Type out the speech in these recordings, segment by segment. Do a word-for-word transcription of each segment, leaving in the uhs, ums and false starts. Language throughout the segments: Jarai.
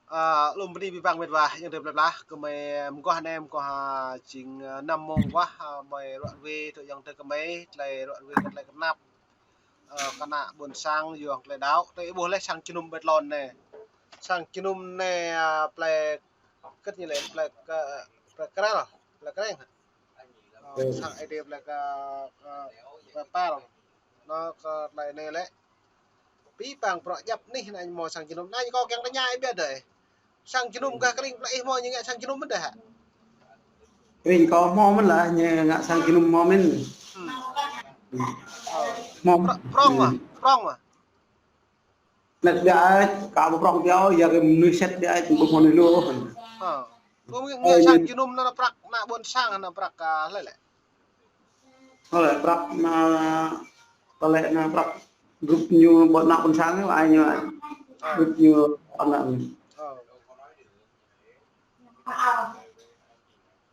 Ơ, lŏm bơni abih bang met wa, ayŏng adơi plơi pla, gơmơi mơguah anai, mơguah, ơ, jing, ơ, năm mông mơguah, ơ, gơmơi ruă ruê tui ayŏng adơi gơmơi, tơlơi ruă ruê kơ tơlơi kơnăp. Ơ, kơ ană ƀôn sang, yua tơlơi đaŏ, tơlơi ih ƀuh laih sang jơnum ƀơi tlôn anai. Sang jơnum anai, ơ, plơi, kơt ñu lĕ plơi kơ, plơi Krel, plơi Kreng. Ơ, sang Ơi Adai plơi kơ, kơ, kơ Pal. Anŭn kơ tơlơi anai lĕ. Abih bang bruă djăp anih anai ñu hmâo sang jơnum. Anai kâo kiăng tơña ih biă đơi. Sang jơnum gah kơring plơi ih hmâo ñu ngă sang jơnum mơ̆n đơi hă? Kơring kâo hmâo mơ̆n lah, ñu ngă sang jơnum hmâo mơ̆n. Hmm. Hmâo. Prŏng, prŏng mơ̆? Hmm. Prŏng mơ̆? Anŭn biă, kâo ƀu prŏng biă, yua kơ mơnuih sĭt biă, ƀu hmâo mơnuih lu. Ơ. Kâo ngă, ơ, ngă sang jơnum anŭn prăk ană ƀôn sang, anŭn prăk, ơ, hlơi lĕ? Hlơi prăk anŭn, tơlơi anŭn prăk grup ñu ƀôn ană ƀôn sang, ai ñu, ơ, grup ñu anŭn. Ơ.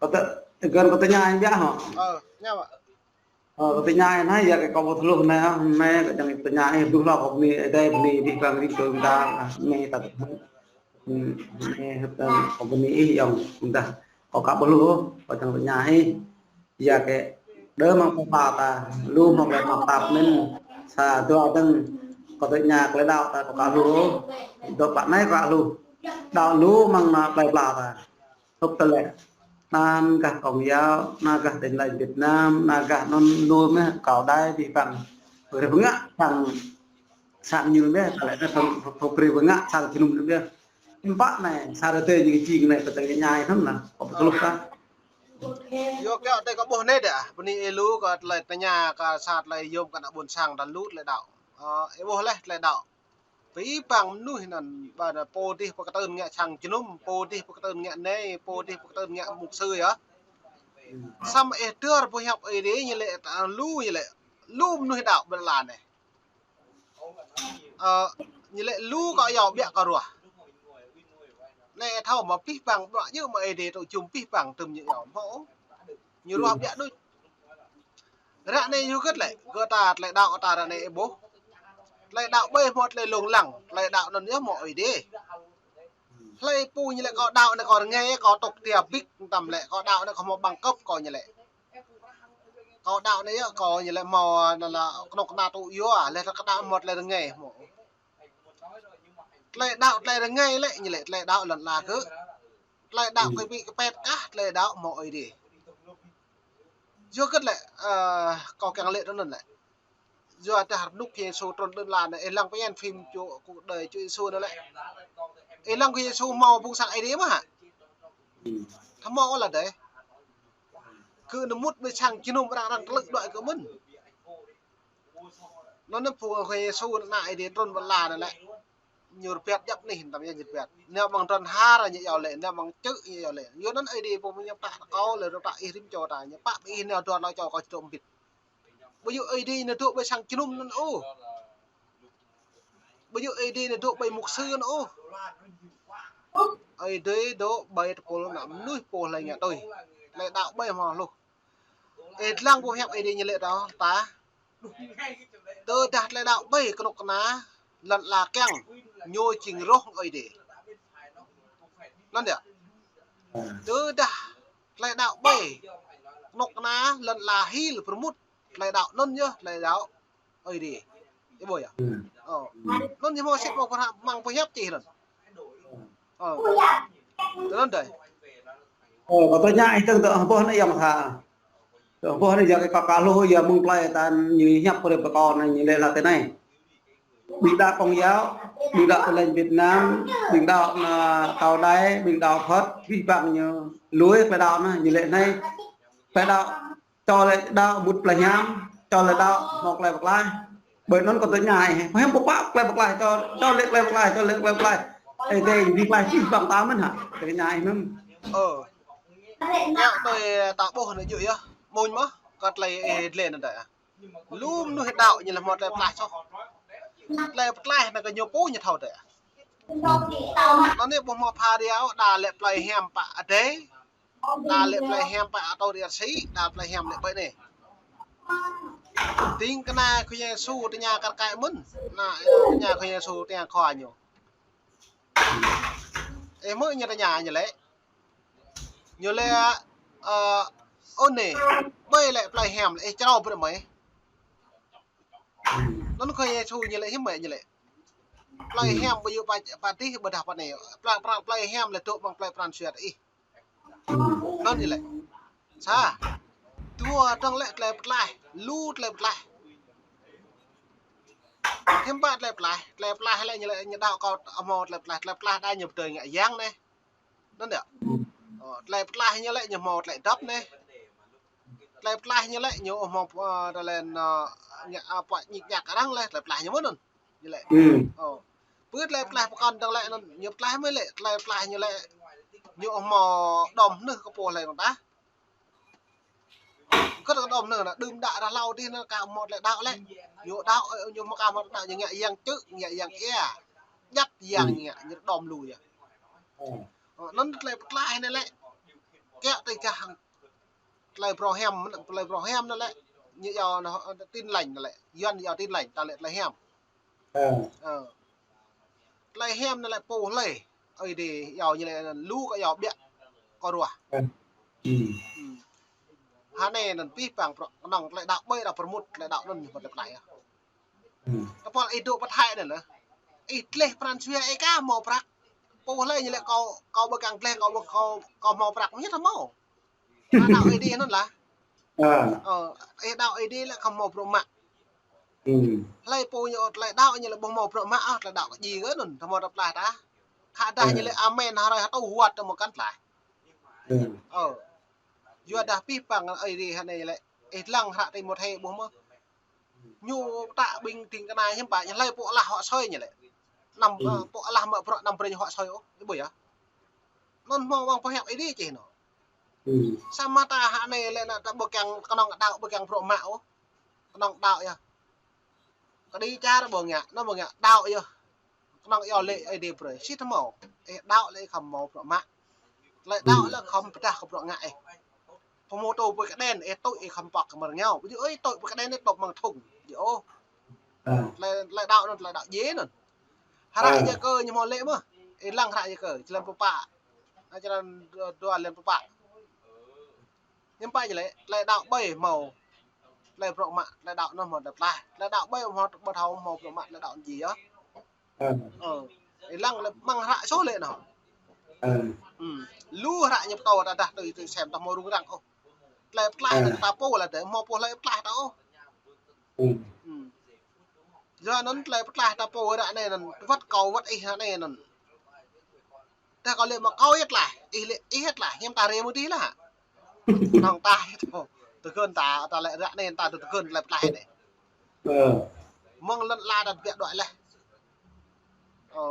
Kâo tơ-, gơ̆n kâo tơña biă hŏ. Ơ, tơña biă. Ơ, kâo tơña anai, yua kơ kâo ƀu thâo hluh anai, ơ, anai kâo čang tơña ih, ƀuh lah kâo bơni, ơ, Ơi Adai bơni abih bang ring tơm ta, anai ta, hmm, anai hơt, ơ, kâo bơni ih ayŏng, dah kâo ka ƀuh hluh, kâo čang tơña ih. Yua kơ đơ mơ̆ng pơpă ta, lu mơ̆ng tơlơi mơak tap mơ̆n, sa dua dơ̆ng, kâo tơña tơlơi đaŏ ta kâo ka hluh, dŏ pă anai kâo ka hluh, đaŏ lu mơ̆ng ană plơi pla ta. Hơ̆k tơlơi. Anŭn gah Công giáo, anŭn gah Tin Lành Việt Nam, anŭn gah anŭn lu mơ̆n kâo đaŏ abih bang. Pơkrih pơngă sang, sang ñu mơ̆n, tơlơi anŭn pơkrih pơngă sang jơnum mơ̆n. Ƀă anai, sa rơdêh ñu jing anai, pơtăng ñai anŭn lah, kâo pơtơluh kah. Yua kơ tơlơi kâo ƀuh anai đơi, bơni ih lu kơ tơlơi tơña, kơ sa tơlơi yôm kơ ană ƀôn sang ta lu tơlơi đaŏ. Ơ, ih ƀuh laih tơlơi đaŏ. Abih bang mơnuih anŭn, ƀơi anŭn pô dih pơkơtưn ngă sang jơnum, pô dih pơkơtưn ngă anai, pô dih pơkơtưn ngă mục sư yơh. Samơ̆ ih dơr boh hiăp Ơi Adai ñu lĕ ta lu ñu lĕ. Lu mơnuih đaŏ ƀơi lŏn anai. Ơ, ñu lĕ lu kơ yua biă kơ ruah. Anai thâo mơ̆ abih bang bruă djơ̆ mơ̆ Ơi Adai tŭ jum abih bang tơm ñu yua mơ̆. Ñu ruah biă đôč. Ră anai yua hơget lĕ, kơ ta tơlơi đaŏ ta ră anai ih ƀuh. Tơlơi đaŏ ƀai hmâo tơlơi lông lăng, tơlơi đaŏ anŭn yơh hmâo Ơi Adai. Hlơi pô ñu lĕ kâo đaŏ anai kâo rơngai, kâo tŏk tia bik tăm lĕ, kâo đaŏ anai kâo hmâo bằng cấp kâo ñu lĕ. Kâo đaŏ anai yơh, kâo ñu lĕ hmâo anŭn lah kơnuk kơna tŭ yua, lĕ kâo đaŏ hmâo tơlơi rơngai hmâo. Tơlơi đaŏ tơlơi rơngai lĕ, ñu lĕ tơlơi đaŏ lŏn ala kơ. Tơlơi đaŏ kơ ƀĭ kơ pĕt kah, tơlơi đaŏ hmâo Ơi Adai. Yua hơget lĕ, ơ, kâo kiăng lĕ tui anŭn lĕ. Yua dah rơnŭk Yêsu trŭn lŏn ala anai, ih lăng pơñen phim čô, kơ đơi čô Yêsu anŭn lĕ. Ih lăng kơ Yêsu hmâo phung sang Ơi Adai mơ̆ hă? Thâo hmâo lah đơi. Kơ anŭn mŭt ƀơi sang jơnum arăng arăng tơlơi đuaĭ kơ mơ̆n. Anŭn anŭn phung Khua Yêsu ană Ơi Adai trŭn ƀơi lŏn anai lĕ. Ñu rơbat djăp anih tăm yơh ñu rơbat. Anai mơ̆ng trŭn har ñu yua lĕ, anai mơ̆ng čư̆ ñu yua lĕ. Yua anŭn Ơi Adai pô mơñam ta kâo lĕ rơbat ih rĭm čô ta. Ñu pă ƀing ih nao dua nao čô kâo čơdrôm mbĭt. Ƀu djơ̆ Ơi Adai ñu dŏ ƀơi sang jơnum anŭn ôh. Ƀu djơ̆ Ơi Adai ñu dŏ ƀơi mục sư anŭn ôh. Ơi Adai dŏ ƀơi tơpul ană mơnuih pô hlơi ngă tui. Tơlơi đaŏ ƀai hmâo hluh. Ih lăng boh hiăp Ơi Adai ñu lĕ đaŏ ta. Tơdah tơlơi đaŏ ƀai kơnuk kơna lŏn ala kiăng ñu jing roh Ơi Adai. Anŭn yơh. Tơdah tơlơi đaŏ ƀai kơnuk kơna lŏn ala hil pơrơmut tơlơi đaŏ anŭn yơh tơlơi đaŏ Ơi Adai. Ih ƀuh yơh. Ơ. Anŭn ñu hmâo sĭt mơ̆ng pơhiăp, mơ̆ng pơhiăp čih anŭn. Ơ. Tui anŭn đơi. Ơ, kâo tơña ih tơ̆ng tơ boh anai yơh mơ̆ tha. Tơ boh anai yơh kơ kâo ka hluh yơh mơ̆ng plơi ta ñu hiăp pơrơp kơ kâo anai ñu lĕ lah tui anai. Ƀing đaŏ Công giáo, ƀing đaŏ Tin Lành Việt Nam, ƀing đaŏ anŭn Cao Đài, ƀing đaŏ Phật, abih bang ñu lui tơlơi đaŏ anŭn ñu lĕ anai. Tơlơi đaŏ Čô lĕ đaŏ mŭt plơi hiam, čô lĕ đaŏ hmâo tơlơi pơklaih. Ƀơi anŭn kâo tơña ih, pơhiăp pơpă tơlơi pơklaih, čô, čô lĕ tơlơi pơklaih, čô lĕ tơlơi pơklaih. Ơi Adai ƀing pơklaih čih ƀing ta mơ̆n hă? Tơña ih mơ̆n. Ơ. Yua tui ta ƀuh anai djơ̆ yơh. Mơ̆n mơ̆, kơ tơlơi ih lĕ anŭn đơi. Lu mơnuih đaŏ ñu lĕ hmâo tơlơi pơklaih soh. Tơlơi pơklaih anŭn kơ ñu pô ñu thâo đơi. Anŭn anai ƀuh hmâo pha đaŏ, đa lĕ plơi hiam pă adai. Đa lĕ plơi hiam pă atâo riar si, đa plơi hiam lĕ ƀơi anai. Ding kơna Khua Yang Yêsu tơña kar kaĭ mơ̆n. Anŭn, tơña Khua Yang Yêsu tơña khua ñu. Ih hmư̆ ñu tơña ñu lĕ. Ñu lĕ, ơ, ôh anai, ƀơi lĕ plơi hiam lĕ ih črâo brơi mơi. Anŭn kơ Yêsu ñu lĕ hiư̆m mơi ñu lĕ. Plơi hiam ƀu djơ̆ pă, pă tih ƀôdah pă anai. Plơi, plơi, plơi hiam lĕ dŏ amăng plơi pran jua ih. Anŭn ñu lĕ. Sa. Dua dơ̆ng lĕ tơlơi pơklaih, lu tơlơi pơklaih. Hiư̆m pă tơlơi pơklaih, tơlơi pơklaih lĕ ñu lĕ ñu đaŏ kâo hmâo tơlơi pơklaih, tơlơi pơklaih đa ñu pơdơi ngă yang anai. Anŭn yơh. Ơ, tơlơi pơklaih ñu lĕ ñu hmâo tơlơi dŏp anai. Tơlơi pơklaih ñu lĕ ñu hmâo, ơ, tơlơi, ơ, ngă, ơ, pơñik ñăk arăng lĕ, tơlơi pơklaih ñu mơ̆n anŭn. Ñu lĕ. Ơ. Pơ tơlơi pơklaih pơkŏn dơ̆ng lĕ anŭn, ñu pơklaih mơi lĕ, tơlơi pơklaih ñu lĕ, ñu hmâo đom nưh kơ pô hlơi anŭn tah. Kơ đom nưh anŭn, đưm đă ră hlâo dih anŭn ka hmâo tơlơi đaŏ lĕ. Ñu đaŏ, ơ, ñu hmâo ka hmâo đaŏ, ñu ngă yang čư̆, ngă yang ia. Djăp yang ñu ngă, ñu đom lu yơh. Ơ, anŭn tơlơi pơklaih anai lĕ. Kiăng tơgah hăng tơlơi phrâo hiam, tơlơi phrâo hiam anŭn lĕ. Ñu yua anŭn, ơ, Tin Lành anŭn lĕ. Yuan yua Tin Lành, ta lĕ tơlơi hiam. Ơ. Tơlơi hiam anŭn lĕ pô hlơi. Ơi Adai yua ñu lĕ lu kơ yua ƀiă kơ ruah. Ơ. Hơnai anŭn pih pang prŏ kơnơ̆ng tơlơi đaŏ ƀơi đaŏ pơrmut tơlơi đaŏ anŭn ñu pơtơ̆ tơlơi yơh. Tơpul ih dŏ pơ Thái anai lĕ. Ih tleh pran jua ih ka hmâo prăk. Pô hlơi ñu lĕ kâo, kâo ƀu kiăng tleh, kâo ƀu, kâo, kâo hmâo prăk, ñu thâo hmâo. Kâo đaŏ Ơi Adai anŭn lah. Ơ, ih đaŏ Ơi Adai lĕ kâo hmâo bruă mă. Hlơi pô ñu tơlơi đaŏ ñu lĕ ƀu hmâo bruă mă, ơ, tơlơi đaŏ kơ djai kơ anŭn, thâo hmâo tơlơi pơklaih tah. Khă dah ñu lĕ amen hrơi hơtu wơ̆t tơ hmâo kăn pơklaih. Ơ. Yua dah pih pang Ơi Adai hơnai lĕ, ih lăng hră Timôthê ƀuh mơ̆. Ñu pơtă ƀing ding kơna hiư̆m pă, ñu hlơi pô alah huă sui ñu lĕ. Anăm, ơ, pô alah mă bruă anăm brơi ñu huă sui ôh, ih ƀuh yơh. Anŭn hmâo amăng pơhiăp Ơi Adai čih anŭn. Samơ̆ ta hơnai lĕ anŭn ta ƀu kiăng kơnơ̆ng đaŏ ƀu kiăng bruă mă ôh. Kơnơ̆ng đaŏ yơh. Kơđi čar ƀu ngă, anŭn ƀu ngă đaŏ yơh. Kơnơ̆ng yua lĕ Ơi Adai brơi. Sĭt hmâo. Ih đaŏ lĕ khŏm hmâo bruă mă. Tơlơi đaŏ lĕ khŏm pơdah kơ bruă ngă ih. Pơhmô tô pơ kơđen, ih tui ih khŏm pŏk kơ mơ̆ng rơngiao. Ƀu djơ̆ ôh ih tui pơ kơđen ih tŏp mơ̆ng thŭng. Djơ̆ ôh. Tơlơi, tơlơi đaŏ anŭn tơlơi đaŏ djai anŭn. Hră Yakơ ñu hmâo lĕ mơ̆. Ih lăng hră Yakơ, črăn pơpă. Črăn dua, dua lĕ pơpă. Hiư̆m pă ñu lĕ, tơlơi đaŏ ƀơi hmâo tơlơi bruă mă, tơlơi đaŏ anŭn hmâo tơlơi pơklaih. Tơlơi đaŏ ƀơi hmâo ƀơthâo hmâo bruă mă tơlơi đaŏ djai yơh. Ơ. Ih lăng lĕ amăng hră soh lĕ anŭn. Lu hră ñu pơtô ta dah tui, tui sem ta hmâo rŭng răng ôh. Tơlơi pơklaih anŭn ta pô lah dêh, hmâo pô hlơi pơklaih ta ôh. Yua anŭn tơlơi pơklaih ta pô ră anai anŭn, wơ̆t kâo wơ̆t ih ră anai anŭn. Tơdah kâo lĕ mă kâo yơh tlaih, ih lĕ ih yơh tlaih, hiư̆m ta rai mơ̆ dih lah. Kơnơ̆ng ta yơh tơ, tơgŭn ta, ta lĕ ră anai ta tơ tơgŭn tơlơi pơklaih anai. Mơ̆ng lŏn ala ta ƀiă đuaĭ laih. Ơ,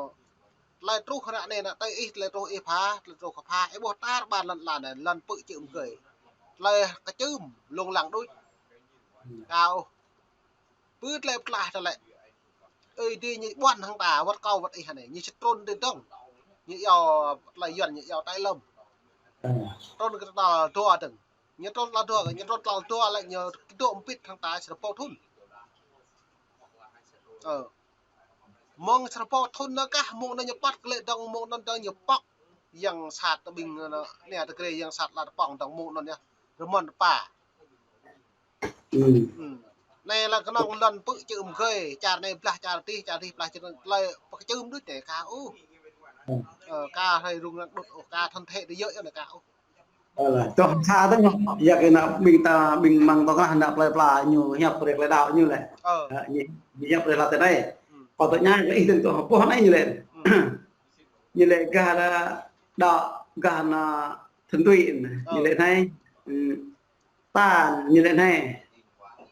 tơlơi truh ră anai anŭn, tơlơi ih, tơlơi truh ih pha, tơlơi truh kâo pha, ih ƀuh tar ƀar lŏn ala anai, lŏn pư̆ čư̆ mơgơi. Tơlơi kơčưm, lông lăng đôč. Kâo Pơ tơlơi pơklaih ta lĕ. Ơi Adai ñu ƀuăn hăng ta, wơ̆t kâo wơ̆t ih anai. Ñu či trŭn tơ dơ̆ng. Ñu iâu tơlơi Yuan, ñu iâu tai lăm. Trŭn kơ tal dua dơ̆ng. Ñu trŭn tal dua, ñu trŭn tal dua lĕ ñu kơdŏ mpit hăng ta srơpô thŭn. Ơ. Mơ̆ng srơpô thŭn anŭn kah, mơ̆ng anŭn ñu păt kơ lĕ dơ̆ng, mơ̆ng anŭn dơ̆ng ñu pŏk. Yang sat tơ ƀing anŭn, anai tơgre yang sat la tơpŏng dơ̆ng mơ̆ng anŭn yơh. Rơmơn tơpa. Anai lĕ kơnơ̆ng lŏn pư̆ čư̆ mơgơi, čar anai blah čar adih, čar adih blah čar anai, tơlơi pơkơčưm đôč anai ka ôh. Ơ, ka hrơi rŭng răng đŭt ôh, ka thân thể adih yơh anai ka ôh. Ơ, lĕ, tơ̆ sa tơ̆ ngŏ, yua kơ anŭn ƀing ta, ƀing mơ̆ng tơnah anŭn plơi pla ñu hiăp brơi tơlơi đaŏ ñu lĕ. Ơ. Ơ, ñu, ñu hiăp brơi tơlơi anai. Kâo tơña kơ ih tơ̆ pô anai ñu lĕ. Ñu lĕ gah đaŏ, gah anŭn thuần túy anŭn, ñu lĕ anai. Ta ñu lĕ anai.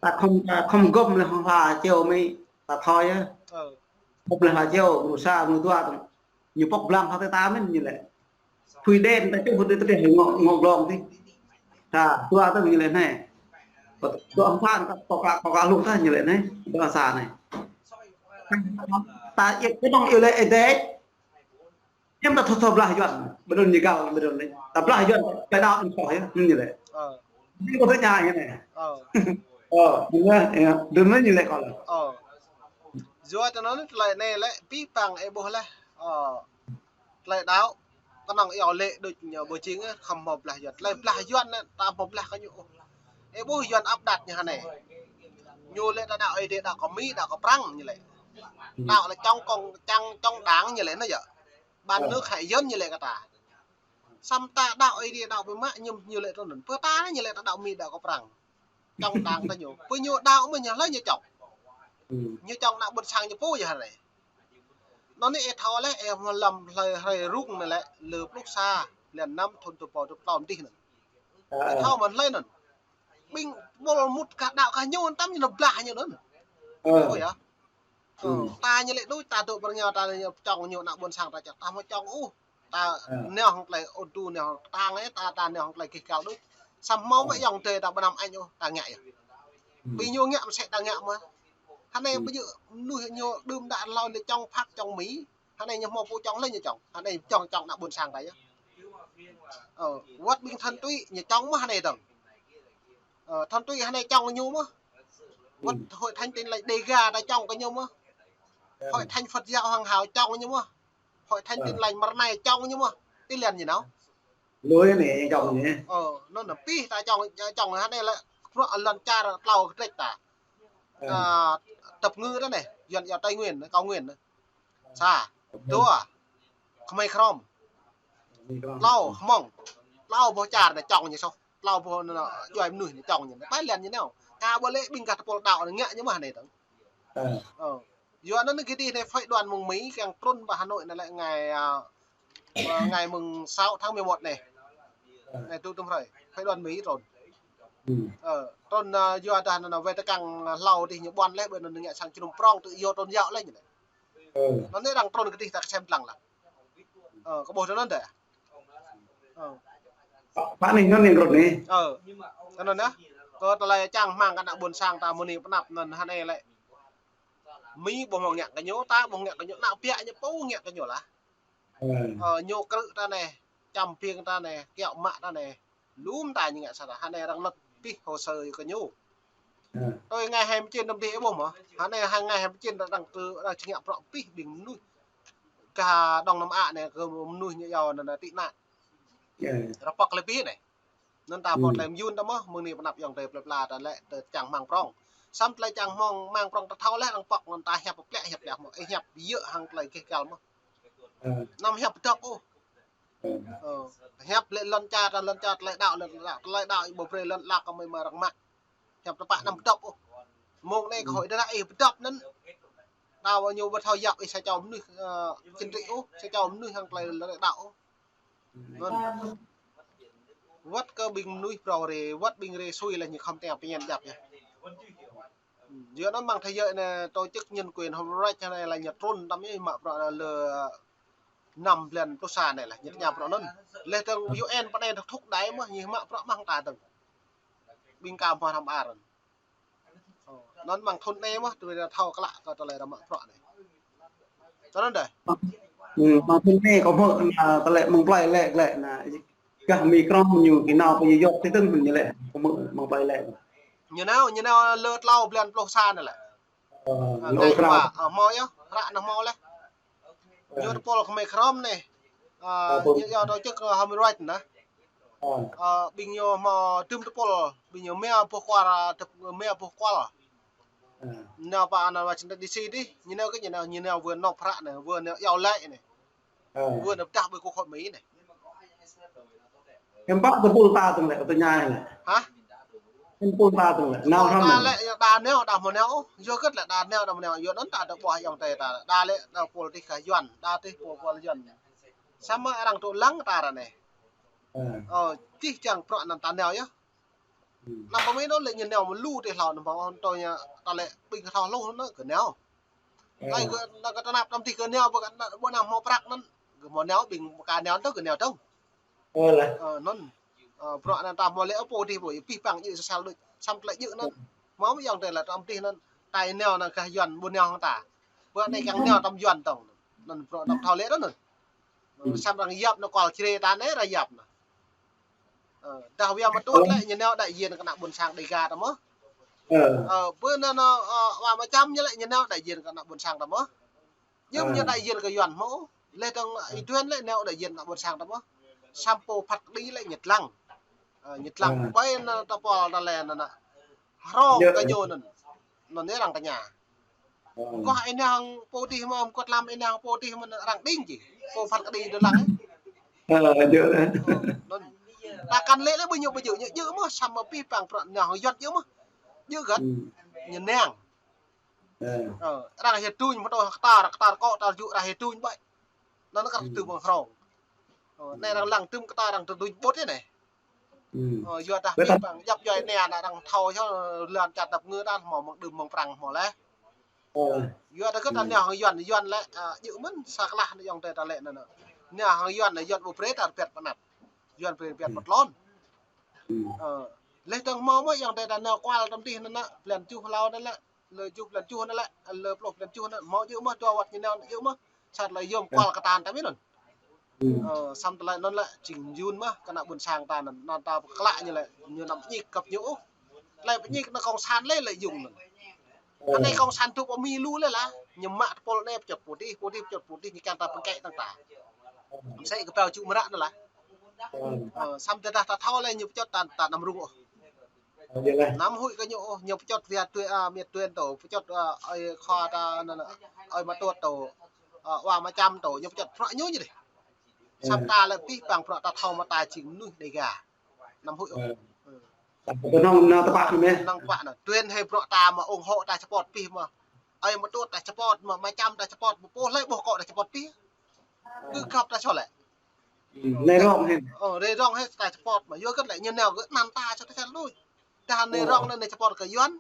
Ta khŏm, ta khŏm gŏm lĕ hŏng hla čeo mơi ta thâo yơh. Gŏm lĕ hla čeo, mơnuih sa, mơnuih dua tơ̆. Ñu pŏk blang hla tơ ta mĭn ñu lĕ. Phui đen ta čuh tơ tơdeh ngŏ, ngŏ glông tih. Ta, dua tơ̆ ñu lĕ anai. Dua hŏng sa, ta pŏk ka, pŏk ka hluh ta ñu lĕ anai. Dua sa anai. Ta yơh kơnơ̆ng yơh lĕ ê đĕč. Hiư̆m ta thâo, thâo blah Yuan, ƀơi anŭn ñu găl, ƀơi anŭn anai. Ta blah Yuan, tơlơi đaŏ anŭn thâo yơh, anŭn ñu lĕ. Ơ. Ñu kâo tơña ñu anai. Ơ. Ơ, ñu lĕ, yơh, anŭn ñu lĕ kâo lĕ. Ơ. Yua tơ anŭn tơlơi anai lĕ, pih pang ih ƀuh lĕ. Ơ. Tơlơi đaŏ. Kơnơ̆ng iâu lĕ đôč ñu ƀu jing, khŏm hmâo blah Yuan. Tơlơi blah Yuan anai, ta hmâo blah kơ ñu ôh. Ơ ƀuh Yuan áp đặt ñu hơnai. Ñu lĕ ta đaŏ Ơi Adai, đaŏ kơ Mi, đaŏ kơ Prăng ñu lĕ. Đaŏ lĕ chống cộng, chống, chống đảng ñu lĕ anai yơh. Bán nước hại dân ñu lĕ kơ ta. Samơ̆ ta đaŏ Ơi Adai, đaŏ biă mă ñu, ñu lĕ tui anŭn. Pơ ta anai ñu lĕ ta đaŏ Mi, đaŏ kơ Prăng. Chống đảng ta ñu. Pơ ñu đaŏ mơ̆ ñu hlơi ñu chống. Ñu chống ană ƀôn sang ñu pô yơh hơnai. Anŭn anai ih thâo lĕ, ih mơ̆ lăm hlơi, hlơi rŭng anai lĕ, lơ pluh sa, blan năm, thun tơpă, tơpă tơm dih anŭn. Ih thâo mơ̆n hlơi anŭn. Ƀing ƀôl mŭt kah đaŏ kah ñu, tơm ñu blah ñu anŭn. Ơ. Ơ yơh. Ơ, ta ñu lĕ đôč, ta dŏ pơ rơngiao ta ñu chống ñu ană ƀôn sang ta čăt, ta hmâo chống ôh. Ta nao hăng tơlơi ôdu, nao hăng tang ih, ta, ta nao hăng tơlơi gêh gal đôč. Samơ̆ hmâo mơ̆ ayŏng adơi ta ƀu năm añ ôh, ta ngă yơh. Ƀing ñu ngă mơsĕ ta ngă mơ̆. Hơnai ƀu djơ̆ mơnuih ñu đưm đă hlâo anai chống Pháp chống Mi. Hơnai ñu hmâo pô chống hlơi ñu chống. Hơnai chống, chống ană ƀôn sang ta yơh. Ơ, wơ̆t ƀing thuần túy ñu chống mơ̆ hơnai dơ̆ng. Ơ, thuần túy hơnai chống kơ ñu mơ̆. Wơ̆t Hội Thánh Tin Lành Đêga ta chống kơ ñu mơ̆. Hội Thánh Phật giáo Hưng Hảo chống kơ ñu mơ̆. Hội Thánh Tin Lành Mrơnai chống kơ ñu mơ̆. Ih lăng ñu nao. Lôi anai chống ñu. Ơ, anŭn anai pih ta chống, chống hơnai lĕ bruă lŏn čar tlâo kơtrĕč ta. Ơ. Ơ, Dap Ngư ta anai, Yuan iâu Tây Nguyên, Cao Nguyên. Sa, dua, Khmer Krom. Tlâo, Hmông. Tlâo boh čar anai chống ñu soh. Tlâo boh anai, djuai mơnuih anai chống ñu. Pai lăng ñu nao. Kơ ƀu lĕ ƀing gah tơpul đaŏ anai ngă ñu mơ̆ anai dơ̆ng. Ơ. Ơ. Yua anŭn kơ dih anai phái đoàn mơ̆ng Mi kiăng trŭn pơ Hà Nội anai lĕ ngày, à, à, ngày mùng sáu tháng mười một anai. Anai tŭ tơm hrơi. Phái đoàn Mi trŭn. Ơ, trŭn, à, yua dah anŭn wai tơkăng hlâo dih ñu ƀuăn lĕ, ƀơi anŭn ngă sang jơnum prŏng tŭ yua trŭn yua lĕ ñu anai. Ơ. Anŭn anai arăng trŭn kơ dih ta kơsem lăng lăng. Ơ, kơ ƀuh tui anŭn dơ̆. Ơ. Pă anai anŭn yang rŏt anai. Ơ. Anŭn yơh. Kơ tơlơi čang rơmang kơ ană ƀôn sang ta mơ̆ng anai pơ anăp anŭn hơnai lĕ. Mi ƀu hmâo ngă kơ ñu, ta ƀu ngă kơ ñu, ană ƀiă ñu pô ngă kơ ñu lah. Ơ. Ơ, ñu krư̆ ta anai, čăm ƀing ta anai, kiaŏ mă ta anai. Lŏm ta ñu ngă sa ta, hơnai arăng lăt pih hồ sơ kơ ñu. Ơ. Tui ngày hai mươi chín tơm dih ih ƀuh mơ̆. Hơnai hai, ngày hai mươi chín arăng kơ, arăng či ngă bruă pih ƀing mơnuih. Gah Đông Nam Á anai kơ mơnuih ñu iâu anŭn tị nạn. Ơ. Arăng pŏk lĕ pih anai. Anŭn ta pŏk tơlơi mơyun ta mơ̆, mơ̆ng anai pơ anăp ayŏng adơi plơi pla ta lĕ, ta čang rơmang prŏng. Samơ̆ tơlơi čang rơmang prŏng ta thâo lĕ arăng pŏk anŭn ta hiăp pơplĕ, hiăp pơplĕ mơ̆, ih hiăp yơh hăng tơlơi gêh gal mơ̆. Ơ. Anăm hiăp pơdŏp ôh. Ơ, hiăp lĕ lŏn čar, lŏn čar tơlơi đaŏ, lŏn đaŏ, tơlơi đaŏ, ƀu brơi lŏn lăk kơ mơi mă arăng mă. Hiăp tơpă anăm pơdŏp ôh. Mơ̆ng anai kơ hơi đa ih pơdŏp anŭn. Đaŏ ñu ƀu thâo yap ih sa čô mơnuih, ơ, chính trị ôh, sa čô mơnuih hăng tơlơi lŏn đaŏ ôh. Anŭn. Wơ̆t kơ ƀing mơnuih phrâo rai, wơ̆t ƀing rai sui lĕ ñu khŏm tơña pơñen djăp yơh. Yua anŭn mơ̆ng thế giới anai tổ chức nhân quyền Human Rights anai lĕ ñu trŭn tơm ñu mă bruă anai lơ năm blan pluh sa anai lĕ ñu tơña bruă anŭn. Lĕ tơ̆ng U N pơ anai thúc đẩy mơ̆ ñu mă bruă mơ̆ng ta tơ̆ng. Ƀing ka hmâo hrăm ar. Ơ, anŭn mơ̆ng thŭn anai mơ̆, tui ta thâo klă kơ tơlơi arăng mă bruă anai. Tui anŭn dơ̆. Ơ, mơ̆ng thŭn anai kâo hmư̆, ơ, tơlơi mơ̆ng plơi lĕ, lĕ, anai, gah Mi Krom ñu kơ nao pơ yơh yŏk tui tơ̆ng ñu lĕ, kâo hmư̆ mơ̆ng plơi lĕ. Ñu nao, ñu nao lơ tlâo blan pluh sa anai lĕ. Ơ, ơ, lơ ngày hôm qua, ơ, hmâo yơh, hră anai hmâo lĕ. Ơ. Ñu tơpul Khmer Krom anai. Ơ, ơ, ñu yua tổ chức, ơ, Human Rights anai. Ơ. Ơ, ƀing ñu hmâo tơm tơpul, ƀing ñu mia boh kual, tơp-, mia boh kual. Ơ. Nao pơ anai Washington D C dih, ñu nao kơ ñu nao, ñu nao wơ̆t nộp hră anai, wơ̆t nao iâu laĭ anai. Ơ. Wơ̆t nao pơdah ƀơi kơ khối Mi anai. Hiư̆m pă tơpul ta tơ̆ng lĕ, tơña lĕ. Hă? Hiư̆m pơpul ta tơ̆ng lĕ. Nao hrăm ta lĕ, đa nao, đa hmâo nao. Yua hơget lĕ đa nao, đa hmâo nao. Yua anŭn ta dŏ ƀuh ayŏng adơi ta. Đa lĕ, đa pul tih kơ Yuan, đa tih pul, pul Yuan. Samơ̆ arăng tŭ lăng ta ră anai. Ơ. Ơ, čih čang bruă anŭn ta nao yơh. Ơ. Anăm pơmĭn ôh lĕ ñu nao mơ̆ lu tih hlâo anŭn mơ̆ ôh, tui ñu ta lĕ ƀing kơ thâo hluh anŭn kơ nao. Ơ. Laih kơ, anŭn kơ tơnap tơnap tih kơ nao, ƀu kơ, ƀu anăm hmâo prăk anŭn. Kơ hmâo nao, ƀing kơ nao tơ̆ng, kơ nao tơ̆ng. Ơ, laih. Ơ, anŭn. Ơ, bruă anŭn ta hmâo lĕ ơ pô tih ƀu, pih păng djơ̆ sasal đôč. Samơ̆ tơlơi djơ̆ anŭn. Hmâo mơ̆ ayŏng adơi lĕ tơm tih anŭn. Tai nao anŭn gah Yuan ƀu nao hăng ta. Bruă anai kiăng nao tơm Yuan tơ̆ng. Anŭn bruă anŭn thâo lĕ anŭn. Ơ, samơ̆ arăng yap anŭn kual Jrai ta anai arăng yap anŭn. Ơ, dah wia mơ̆ tŭ lĕ ñu nao đại diện kơ ană ƀôn sang Đêga ta mơ̆. Ơ. Ơ, ƀơi anŭn, ơ, wa mơčăm ñu lĕ ñu nao đại diện kơ ană ƀôn sang ta mơ̆. Ñu, ơ, ñu đại diện kơ Yuan mơ̆. Lĕ tơ̆ng ih tuan lĕ nao đại diện ană ƀôn sang ta mơ̆. Samơ̆ pô phat kơđi lĕ ñu lăng. Ơ, ñu lăng. Ƀơi anŭn ta pô ta lĕ anŭn. Hrŏng kơ ñu anŭn. Anŭn arăng tơña. Kơ ih nao pô dih mơ̆, kơ tlam ih nao pô dih mơ̆ arăng đing či. Pô phat kơđi dŏ lăng. Ơ, anŭn. Ta kăn lĕ lĕ ƀu ñu ƀu djơ̆, ñu djơ̆ mơ̆, samơ̆ pih păng prăk nao hăng Yuan djơ̆ mơ̆. Djơ̆ gơ̆t. Ñu nao. Ơ, arăng hơtuñ mơ̆ tơ ktar, ktar kŏ ta djŭ arăng hơtuñ ƀai. Anŭn kơ tơm mơ̆ng hrŏng. Ơ, anai arăng lăng tơm ktar arăng tơtuñ ƀôt anai. Ơ, yua dah pih păng djăp djuai anai arăng thâo yơh lŏn čar tơpă ngơ đan hmâo mơ̆ng đưm mơ̆ng prăng hmâo lĕ. Yua dah kơ ta nao hăng Yuan, Yuan lĕ, ơ, djơ̆ mơ̆n sa klah anai yŏng tơi ta lĕ anŭn. Nao hăng Yuan anai Yuan ƀu brơi ta rơpiăt pơnăt. Yuan brơi rơpiăt pơtlôn. Ơ, lĕ tơ̆ng hmâo mơ̆ yŏng tơi ta nao kual tơm dih anŭn, blan tơjuh hlâo anŭn lĕ. Lơ tơjuh blan tơjuh anŭn lĕ, lơ pluh blan tơjuh anŭn, hmâo djơ̆ mơ̆, dua wăt ñu nao djơ̆ mơ̆. Sat lĕ yôm kual kơtan ta mĭn anŭn. Ơ, samơ̆ tơlơi anŭn lĕ, jing yun mơ̆, kơ ană ƀôn sang ta anŭn, anŭn ta pơklă ñu lĕ, ñu anăm pơñik kăp ñu ôh. Tơlơi pơñik anŭn kông san lĕ, lĕ yŭng anŭn. Anai kông san tŭ pơ Mi lu lĕ lah, ñu mă tơpul anai pơčŏt pô dih, pô dih pơčŏt pô dih, ñu kiăng ta pơkĕ tăng ta. Msĕ kơ pao čŭ mơră anŭn lah. Ơ, samơ̆ tơdah ta thâo lĕ ñu pơčŏt ta, ta anăm rŭng ôh. Anăm huĭ kơ ñu ôh, ñu pơčŏt Việt Tuyên, a, Miệt Tuyên tơ, pơčŏt, a, ơi Khoa ta, anŭn, ơi Mă Tuăt tơ, a, Wa Mă Čăm tơ, ñu pơčŏt prăk ñu ñu dih. Samơ̆ ta lĕ pih păng prăk ta thâo mơ̆ ta jing mơnuih Đêga. Anăm huĭ ôh. Ơ. Tơnŏng nao tơpă anŭn mơ̆. Nao tơpă anŭn. Tuyên hơi prăk ta mơ̆ ủng hộ ta support pih mơ̆. Ơi Mă Tuăt ta support mơ̆, Mă Čăm ta support mơ̆, pô hlơi ƀuh kŏ ta support pih. Kơ găp ta sô lĕ. Anai rŏng hĕ. Ơ, anai rŏng hĕ ta support mơ̆. Yua kơ lĕ ñu nao kơ anăn ta sô ta sel đôč. Dah anai rŏng anai support kơ Yuan.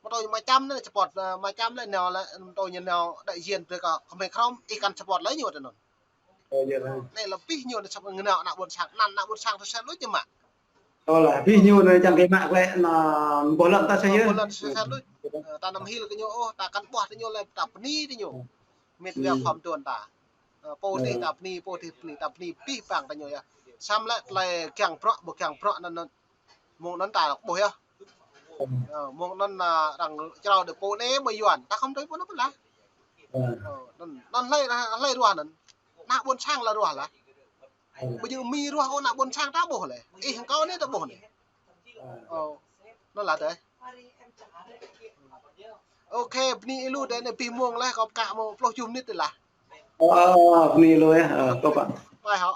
Mơ̆ tơ Mă Čăm anai support, ơ, Mă Čăm lĕ nao lĕ, mơ̆ tơ ñu nao đại diện brơi kơ Khmer Krom, ih kăn support lĕ ñu tơ anŭn. Ơ, yơh lah. Anai lĕ pih ñu anai samơ̆ ngă nao ană ƀôn sang, anăn ană ƀôn sang tơ sel đôč ñu mă. Ơ lah, pih ñu anai čang kơ mă klĕ anŭn boh lŏn ta sel yơh. Boh lŏn sel đôč. Ơ, ta anăm hil kơ ñu ôh, ta kăn ƀuh tơ ñu lĕ ta bơni tơ ñu. Mĕt wa khŏm tuan ta. Ơ, pô dih ta bơni, pô dih bơni, ta bơni pih păng tơ ñu yơh. Samơ̆ lĕ tơlơi kiăng prăk, ƀu kiăng prăk anŭn, anŭn. Mơ̆ng anŭn ta ƀuh yơh. Ơ, mơ̆ng anŭn, a, arăng črâo đơi pô anai mơ̆ Yuan, ta khŏm tui pô anŭn pơlah. Ơ, anŭn, anŭn hlơi, hlơi ruah anŭn. Ană ƀôn sang lĕ ruah lah. Ƀu djơ̆ Mi ruah ôh, ană ƀôn sang ta ƀuh lĕ. Ih hăng kâo anai ta ƀuh anai. Ơ, anŭn lah tơi. Ôkê, bơni ih lu tơi anai pih mông lah, kâo pơkă mơ̆ng pluh tơjuh mơnit tơi lah. Ơ, bơni ih lu yơh, ơ, kâo pă. Pai hŏ.